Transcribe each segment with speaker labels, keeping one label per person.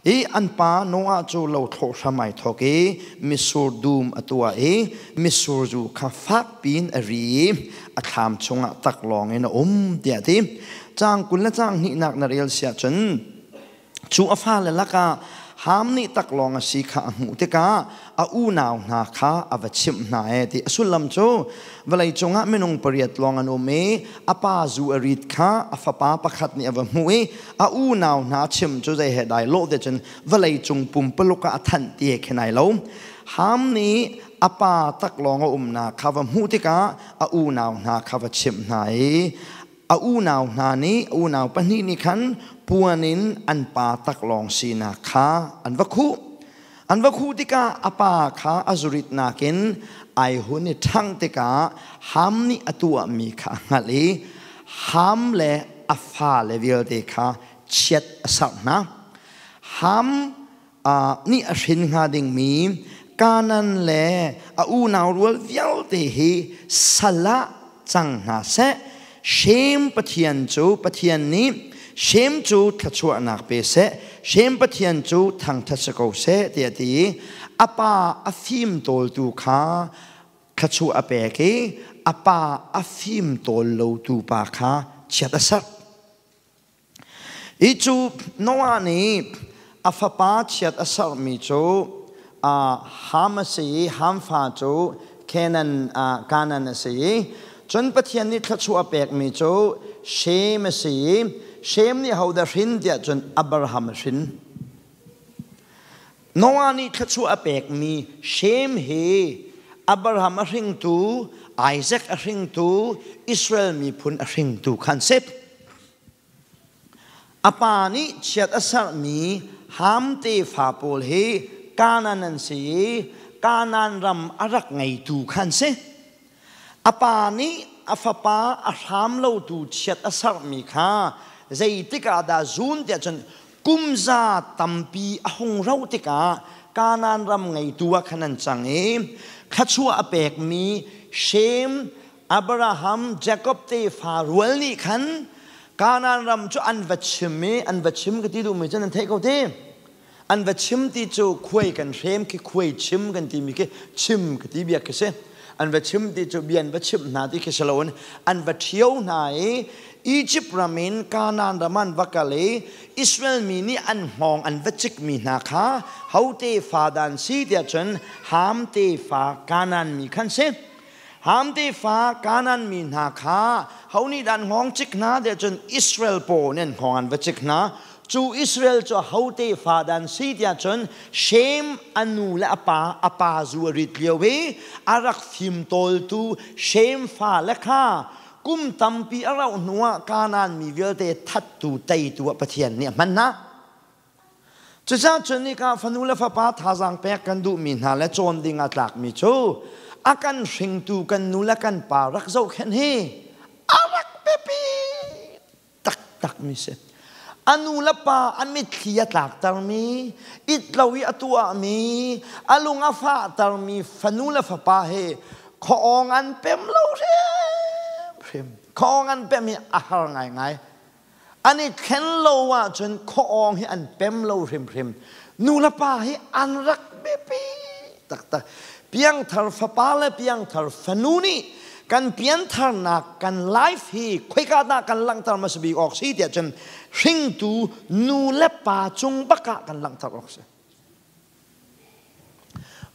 Speaker 1: I an pa Noah cu lo thlawh hram ai thawk i mitsur dum a tuah i mitsur zu kha fak piin a ri i a thlam chungah taklawng in a um tiah a ti. Caang 20 le caang hnihnak na rel siah cun cu a fale lakah Ham nih taklawng a si kha a hmuh tikah a unau hna kha a va chimh hna e ti a sullam cu vawlei cungah minung pariat lawng an um i a pa zu a rit kha a fapa pakhat nih a va hmuh i a unau hna chim cu zei he dai lawh te cun vawlei cung pumpaluk ah a thanh ti he khin ai lo. Ham nih a pa taklawng a umnak kha va hmuh tikah a unau hna kha va chimh hna i a unau hna nih a unau pahnih nih khan puan in an pa taklawng sinak kha an va khuh. An va khuh tikah a pa kha a zurit nakin ai hun i ṭhangh tikah Ham nih a tuahmi kha a hngalh i Ham le a fale vialte kha chiat a serh hna. Ham nih a hrin hnga dingmi Kanan le a unau rual vialte hi sal ah cang hna seh. Shem Pathian cu Pathian nih Shem cu thluachuahnak pe seh, Shem Pathian cu thangṭhat si ko seh tiah a ti i a pa a fim tawltu kha thluachuah a pek i a pa a fim tawl lotu pa kha chiat a serh. Hi cu Noah nih a fapa chiat a serhmi cu Ham a si i Ham fa cu Canaan a si i cun Pathian nih thluachuah a pekmi cu Shem a si i Shem nih hodah hrin tiah cun Abraham a hrin. Noah nih thluachuah a pekmi Shem hi Abraham a hringtu, Isaac a hringtu, Israel miphun a hringtu khan si. A pa nih chiat a serhmi Ham tefa pawl hi Kanaan an si i Kanaan ram a rak ngeitu kha an si. A pa nih a fapa a hram lotu chiat a serhmi kha zeitik ah dah zun tiah cun kum za tampi a hung rauh tikah Kanaan ram ngeitu ah khan an cang i thluachuah a pekmi Shem Abraham, Jacob tefa rual nih khan Kanaan ram cu an va chim i an va chim ka ti duhmi cu nan theih ko ti. An va chim ti cu khuai kan hrem khi khuai chim kan timi khi chim ka ti bia khi si. An va chim ti cu bia an va chimh hna ti khi si loin an va ṭhio hna i Egypt ram in Kanaan ram an va kal i Israel mi nih an hngawng an va cikmi hna kha ho tefa dan si tiah cun Ham tefa Kanaan mi khan si. Ham tefa Kanaan mi hna kha ho nih dah an hngawng cik hna tiah cun Israel paw nih an hngawng an va cik hna. Cu Israel cu ho tefa dah an si tiah cun Shem a nu le a pa, a pa zu a rit lio i a rak fimtawltu Shem fale kha kum tampi a rauh hnuah Kanaan mi vialte thattu teitu ah Pathian nih a hman hna. Cucaah cun nika fanu le fapa thazaang pek kan duhmi hna le cawn ding ah tlakmi cu a kan hringtu kan nu le kan pa rak zohkhenh hi a rak biapi taktakmi si. A nu le pa a mitthli a tlaktermi, it lo i a tuahmi, a lung a fahtermi fanu le fapa hi khuaawng an pem lo hrimhrim. Khuaawng an pem hi a har ngaingai. An i thlen lo ahcun khuaawng hi an pem lo hrimhrim. Nu le pa hi an rak biapi taktak. Piangthar fapa le piangthar fanu nih kan piantharnak kan life hi khoika dah kan langhter hmasa bik awk si tiah cun hringtu nu le pa cung bak ah kan langhter awk si.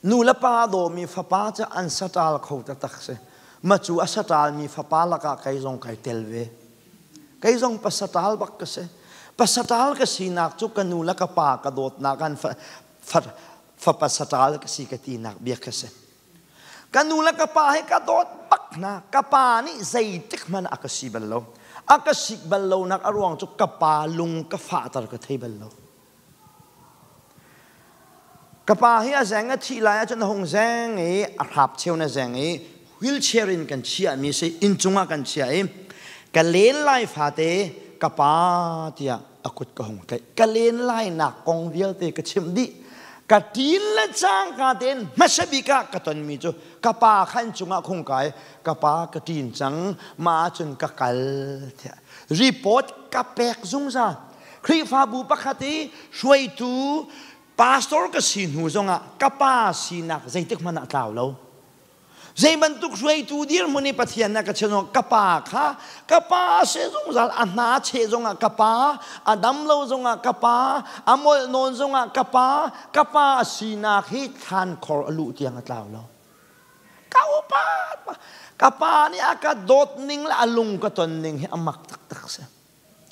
Speaker 1: Nu le pa dawmi fapa cu an saṭal kho taktak si. Ma cu a saṭalmi fapa lakah kei zong kai tel ve. Kei zong pasaṭal bak ka si. Pasaṭal ka sinak cu ka nu le ka pa ka dawtnak an fapa saṭal ka si ka tinak bia ka si. Ka nu le ka pa hi ka dawt bak hna. Ka pa nih zeitik hmanh a ka si bal lo. A ka sik bal lonak a ruang cu ka pa lung ka fahter ka thei bal lo. Ka pa hi a zeng a thih lai ahcun a hung zeng i a hrap cheu na zeng i wheelchair in kan chiahmi si inncung ah kan chiah i ka len lai fate ka pa tiah a kut ka hung tlaih. Ka len lai nak kong vialte ka chimh dih. Ka ṭin le cangka tein hmasa bik ah ka tonmi cu ka pa kha inncung ah khung kai ka pa ka ṭin cang ma ahcun ka kal tiah report ka pek zungzal. Khrihfabu pakhat i hruaitu pastor ka si hnu zongah ka pa sinak zeitik hmanh ah tlau lo. Zei bantuk hruaitu dirhmun i Pathian na ka chim zongah ka pa kha ka pa se zungzal a hna cheh zongah ka pa a dam lo zongah ka pa a molh nawn zongah ka pa ka pa sinak hi thlan khor a luh tiang a tlau lo. Ka upa ka pa nih a ka dawt ning le a lung ka ton ning hi a mak taktak si.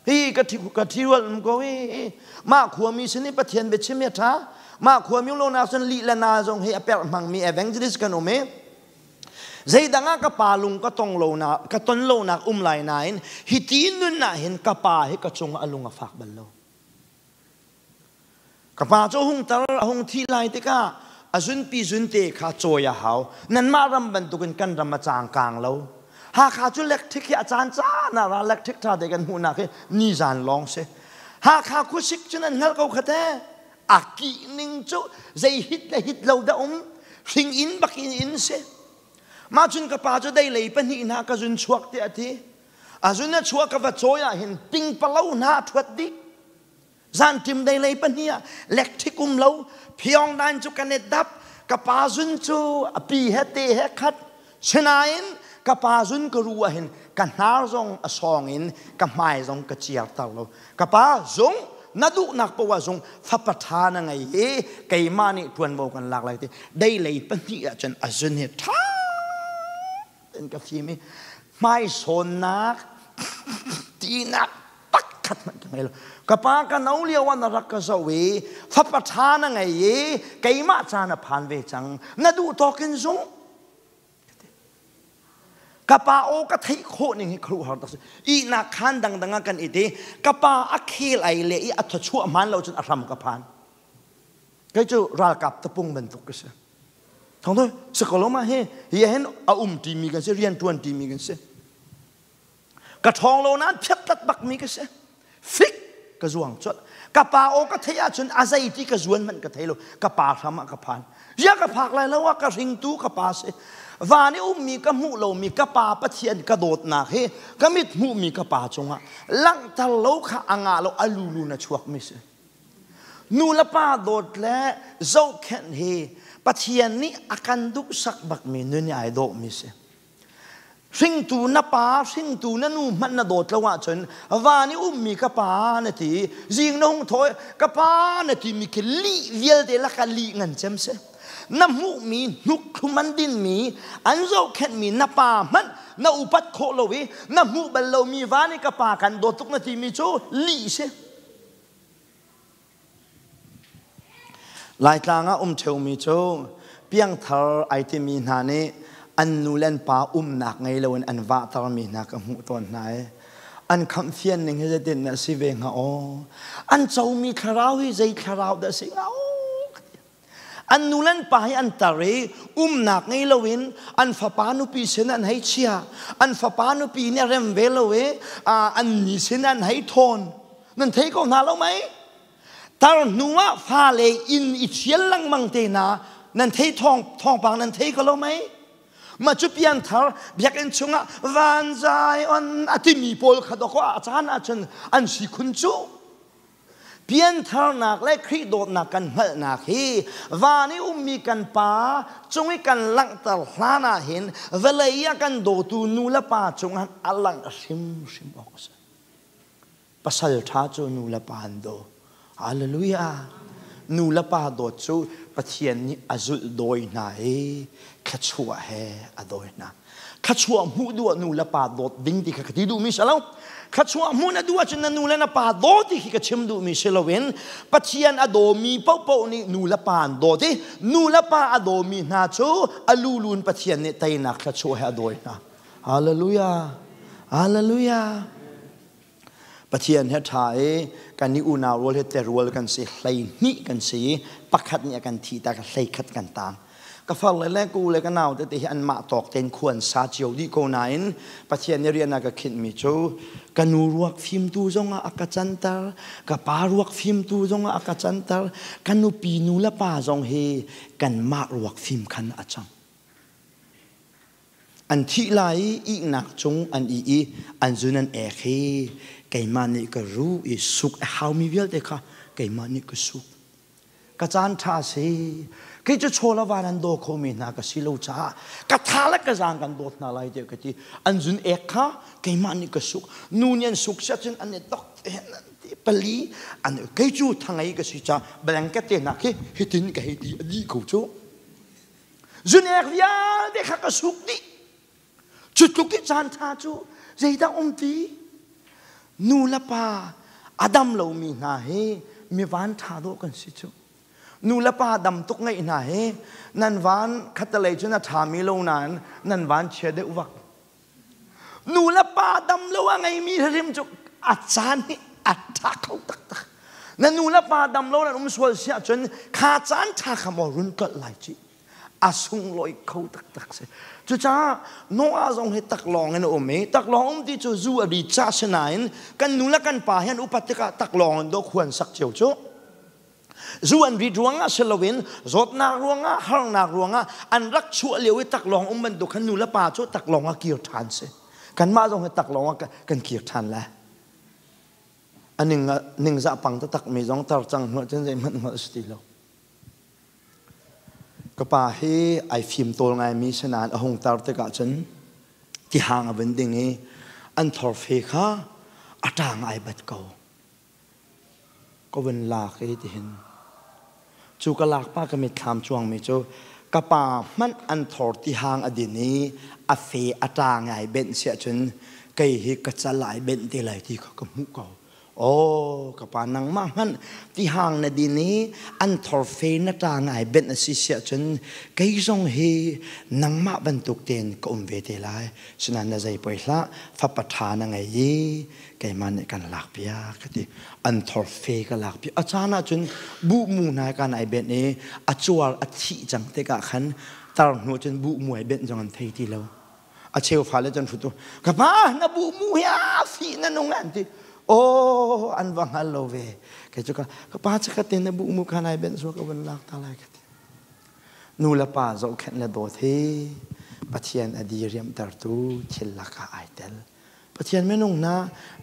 Speaker 1: Hi ka thi ka thi rual um ko hi mah khuami sin i Pathian biachim hi a ṭha. Mah khuami lo nak cun lih le na zong hi a perh hmangmi evangelist kan um i zeidang ah ka pa lung ka tong lo na ka ton lo nak um lai nain hi ti nun ah hin ka pa hi ka cung a lung a fak bal lo. Ka pa cu hung tar a hung thi lai tikah a zunpi zunte kha cawi a hau. Nanmah ram bantukin kan ram a cangkang lo. Hakha cu electric hi a caan caan ah ra electric ṭha te kan hmuhnak hi nizan lawng si. Hakha khuasik cu nan hngalh ko kha te. A kih ning cu zei hit le hit lo dah um. Hring inn bak in inn si. Mah cun ka pa cu dei lei pahnih hna ka zun chuak tiah a ti. A zun a chuah ka va cawi ah hin pingpalo hna a ṭhuat dih. Zanṭim dei lei pahnih ah lekṭhik um lo Pyongyang cu kan i dap ka pa zun cu a pi he te he khat sinain ka pa zun ka ru ah hin ka hnar zong a sawng in ka hmai zong ka ciarter lo ka pa zung na duhnak poah zung fapa ṭha na ngei i keimah nih ṭuanvo kan lak lai ti dei lei pahnih ah cun a zun hi ṭha in ka fim i hmaisawnnak tinak pakhat hmanh ka ngei lo ka pa ka no lio ah na rak ka zoh i fapa ṭha na ngei i keimah ca na phan ve cang na duh tawk in zung ka pa aw ka theih khawh ning hi khuaruahhar tak si ihnak khan dangdang ah kan it i ka pa a khel ai le i a thawchuah hmaan lo cun a hram ka phan kei cu ralkap tapung bantuk ka si Thong tu sakoloma hi hi hin a um timi kan si rian tuan timi kan si ka ṭhawng lo nain phiat bak mi ka si fik ka zuang colh ka pa aw ka theih ahcun a zei ti ka zuan hmanh ka thei lo ka pa hram ah ka phan ya ka phak lai lo ah ka hringtu ka pa si van i ummi ka hmuh lomi ka pa Pathian ka dawtnak hi ka mit hmuhmi ka pa cungah langhter lo kha a ngah lo a lulu na chuak mi si Nu le pa dawt le zohkhenh hi Pathian nih a kan duhsak bakmi nun i ai dawhmi si. Hringtu na pa, hringtu na nu hmanh na dawt lo ahcun van i ummi ka pa na ti, zing na hung thaw ka pa na timi khi lih vialte laka lih ngan cem si. Na hmuhmi hnuk thlum an dinmi, an zohkhenhmi na pa hmanh na upat khawh lo i na hmuh bal lomi van i ka pa kan dawt tuk na timi cu lih si. Laitlang ah um ṭheumi cu piangthar ai timi hna nih an nu le an pa umnak ngei loin an vahtermi hna ka hmuh tawn hna i an khamhfian ning hi zeitin dah si ve hnga aw? An comi thlarau hi zei thlarau dah si hnga aw? An nu le an pa hi an tar i umnak ngei loin an fapa nupi sin an hei chia. An fapa nupi nih a rem ve lo i an ni sin an hei thawn. Nan thei ko hna lo mei? Tar hnu ah fale inn i thial lengmang te hna nan thei thawng thawngpang nan thei ko lo mei? Ma cu pianthar biakinn chungah van zai on a timi pawl kha dawkaw a caan ahcun an si khun cu. Piantharnak le Khrih dawtnak kan hngalhnak hi van i ummi kan Pa cung i kan langhter hlan ah hin vawlei ah kan dawtu nu le pa cungah a langh hrimhrim awk a si. Pasal ṭha cu nu le pa an daw. Hallelujah! Nu le pa dawt cu Pathian nih a zulh dawi hna i thluachuah he a dawi hna. Thluachuah hmuh duh ah nu le pa dawt ding ti kha ka ti duhmi si lo. Thluachuah hmuh na duh ahcun na nu le na pa daw ti khi ka chim duhmi si loin Pathian a dawmi paohpaoh nih nu le pa an dawt i nu le pa a dawmi hna cu a lulun Pathian nih teinak thluachuah he a dawi hna. Hallelujah! Hallelujah! Pathian he ṭha i kan i unau rual he terual kan si, 12 kan si i pakhat nih a kan thih tak 11 kan tang. Ka far le le ku le ka nau tete hi anmah tawk tein khua an sa cio dih ko nain Pathian nih rian a ka khinhmi cu ka nu ruak fimtu zongah a ka canter, ka pa ruak fimtu zongah a ka canter, ka nupi nu le pa zong hi kanmah ruak fim khan a cang. An thih lai i ihnak cung an ih i an zun an ek hi Keimah nih ka ruh i suk a haumi vialte kha keimah nih ka suk. Ka caan ṭha si. Kei cu chaw le van an daw khomi hna ka si lo caah ka tha le ka zaang kan dawt hna lai tiah ka ti. An zun ek kha keimah nih ka suk. Nu nih an suk siah cun an i dok te pali an kei cu thangei ka si caah blanket te hna khi hitin ka hei ti a dih ko cu. Zun ek vialte kha ka suk dih. Cu tluk i caan ṭha cu zeidah um ti? Nu le pa a dam lomi hna hi mi van ṭha dawh kan si cu. Nu le pa dam tuk ngeih hna hi nan van khattelei cun a ṭhami lo nain nan van chia deuh vak. Nu le pa dam lo a ngeimi hrim cu a caan hi a ṭha kho taktak. Na nu le pa dam lo nan um sual si ahcun kha caan ṭha kha maw run tlolh lai cih. A sunglawi kho taktak si. Cucaah Noah zong hi taklawng in a um i taklawng um ti cu zu a ri ca si nain kan nu le kan pa hi an upat tikah taklawng in dawh an sak cio cu. Zu an rit ruangah si loin zawtnak ruangah harnak ruangah an rak chuah lio i taklawng um bantuk khan nu le pa cu taklawng ah kir ṭhan si. Kanmah zong hi taklawng ah kan kir ṭhan lai. A ningzah pang taktak mi zong tar cang hnuah cun zeihmanh hngalh si ti lo. Ka pa hi ai fimtawl ngaimi si nain a hung tar tikah cun tihang a vun ding i an thorfe kha a ṭang ai bat ko. Ka vun lak i tihin cu ka lak pa ka mitthlam cuangmi cu ka pa hmanh an thor tihang a din i a fe a ṭang ai benh siah cun kei hi ka cal ai benh te lai ti kha ka hmuh ko. Aw ka pa nangmah hmanh tihang na din i an thorfe na ṭa ngai benh a si siah cun kei zong hi nangmah bantuk tein ka um ve te lai. Sinain na zei poi hlah, fapa ṭha na ngei i keimah nih kan lakpiak ka ti. An thorfe ka lakpiak. A caan ah cun buhmu hna kan ai benh i a cuar a thih cang tikah khan tar hnu cun buhmu ai benh zong an thei ti lo. A cheu fale cun hrutu ka pa na bu mu hi a fi na nung an ti. Oh, an va hngal lo ve. Kei cu ka ka pa chakhat te na bu mu kha nai ben so ka van lak ta lai ka ti. Nu le pa zohkhenh le dawt hi Pathian a diriamtertu thil lakah ai tel. Pathian minung hna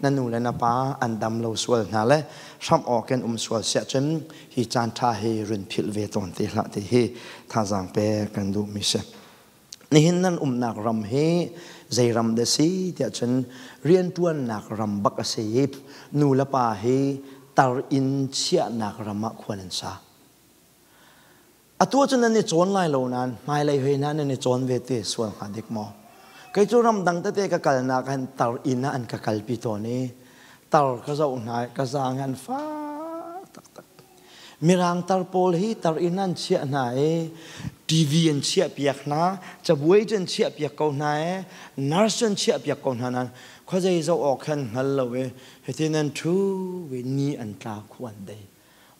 Speaker 1: na nu le na pa an dam lo sual hna le hramh awk in um sual siah cun hi caan ṭha hi run philh ve tawn te hlah ti hi thazaang pek kan duhmi si. Nihin nan umnak ram hi zei ram dah si tiah cun rianṭuannak ram bak a si i nu le pa hi tar in chiahnak ram ah khua nan sa. Atu cun nan i cawn lai lo nain hmailei hoi hna nan i cawn ve te sual hnga dik maw? Kei cu ramdang tete ka kalnak han tar inn ah an ka kalpi tawn i tar ka zoh hna i ka zaang an fak taktak. Mirang tar pawl hi tar inn an chiah hna i TV an chiahpiak hna, cabuai cu an chiahpiak ko hna i nurse an chiahpiak ko hna nain khuazei zoh awk khan hngal lo i hitin an ṭhu i ni an tla khu an dei.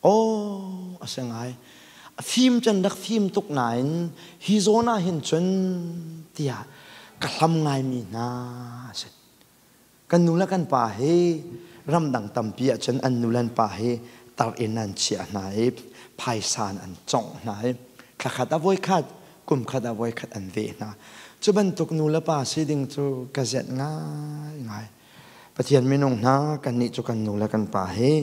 Speaker 1: Aw, a si ngai. A fim cun rak fim tuk nain hi zawn ah hin cun tiah ka hlam ngaimi hna a si. Kan nu le kan pa hi ramdang tampi ahcun an nu le an pa hi tar in an chiah hna i phaisa in an congh hna i thlakhat ah voikhat, kumkhat ah voikhat an veh hna. Cu bantuk nu le pa si ding cu ka zenh ngaingai. Pathian minung hna kannih cu kan nu le kan pa hi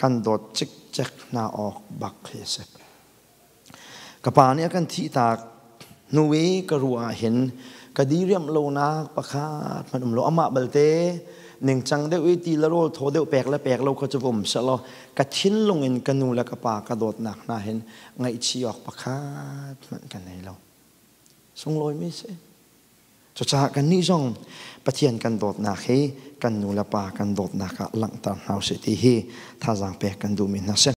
Speaker 1: kan dawt cikcek hna awk bak hi a si. Ka pa nih a kan thihtak hnu i ka ruah ah hin ka diriamh lonak pakhat hmanh um lo. Amah balte ningcang deuh i ti le rawl thaw deuh pek le pek lo kha cu va um sehlaw ka thinlung in ka nu le ka pa ka dawtnak hna hin ngaihchih awk pakhat hmanh ka nei lo. Sunglawimi si. Cucaah kannih zong Pathian kan dawtnak hi kan nu le pa kan dawtnak ah langhter hna usih ti hi thazaang pek kan duhmi hna si.